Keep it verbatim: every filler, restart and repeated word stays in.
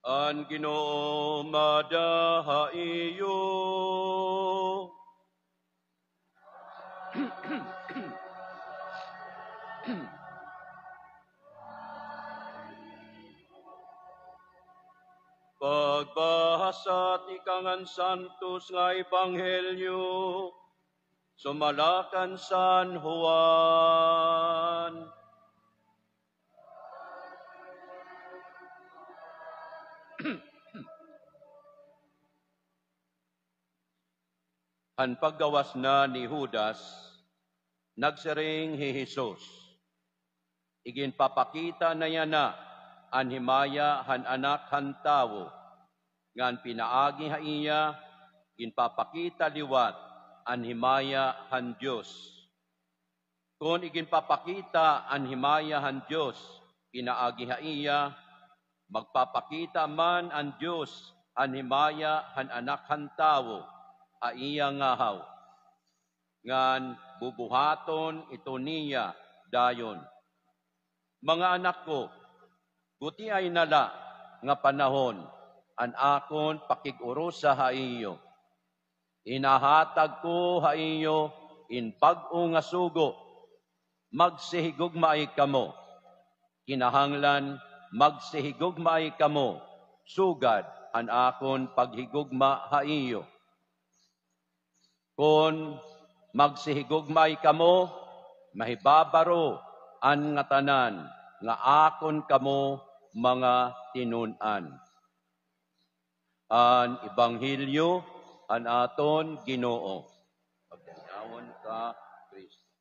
An Ginoo mada ha iyo. Pagbahasa tikang han Santos nga Ebanghelyo sumala kan San Juan. Han paggawas na ni Judas, nagsiring hi Jesus, "Iginpapakita na yana an himaya han Anak han Tawo, ngan pinaagi ha iya, ginpapakita liwat an himaya han Dios." Kon iginpapakita an himaya han Dios pinaagi ha iya, magpapakita man an Dios han himaya han Anak han Tawo ha iya ngahaw, ngan bubuhaton ito niya dayon. Mga anak ko, gutiay na la nga panahon an akon pakig-urosa ha iyo. Hinahatag ko ha iyo in bag-o nga sugo. Magsihigugmaay kamo. Kinahanglan magsihigugmaay kamo sugad han akon paghigugma ha iyo. Kon magsihigugmaay kamo, mahibabaro an ngatanan nga akon kamo mga tinun-an. An Ebanghelyo han aton Ginoo. Pagdayawon ka, Kristo.